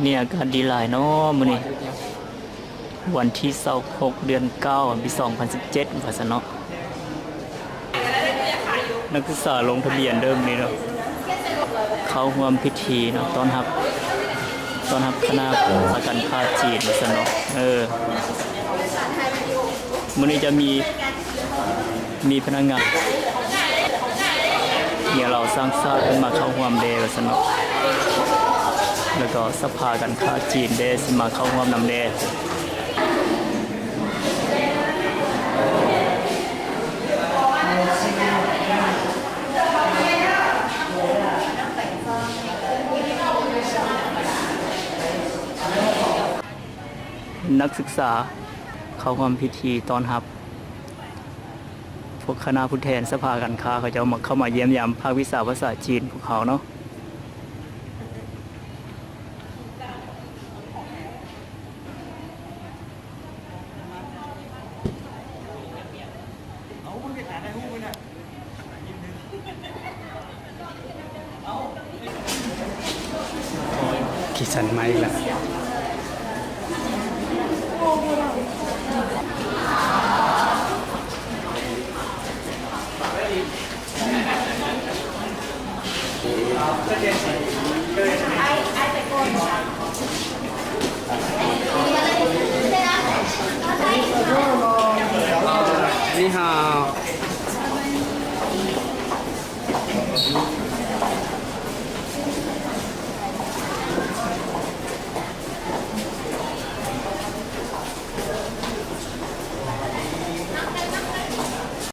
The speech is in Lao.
ນີ້ອາກາດດີຫຼາຍເນາະມື້ນີ້ ວັນທີຊາວຫົກ ເດືອນເກົ້າ ປີສອງພັນສິບເຈັດ ວ່າຊັ້ນເນາະ. ນັກສຶກສາລົງທະບຽນເດີມື້ນີ້ເນາະ ເຂົ້າຮ່ວມພິທີເນາະ ຕ້ອນຮັບ ຕ້ອນຮັບຄະນະພາການຄ້າຈີນ ວ່າຊັ້ນເນາະ. ເອີ ມື້ນີ້ຈະມີ ມີພະນັກງານ ແນວລາວສ້າງຊາດເພິ່ນມາເຂົ້າຮ່ວມແດ່ວ່າຊັ້ນເນາະ ແລ້ວກໍສະພາການຄ້າຈີນແດ່ ຊິມາເຂົ້າຮ່ວມນຳແດ່. ນັກສຶກສາເຂົ້າຮ່ວມພິທີຕ້ອນຮັບ ພວກຄະນະຜູ້ແທນສະພາການຄ້າ ເຂົາເຈົ້າມາ ເຂົ້າມາຢ້ຽມຢາມພາກວິຊາພາສາຈີນພວກເຮົາເນາະ. ຂີ້ສັນມາອີກແລ້ວ. 你好。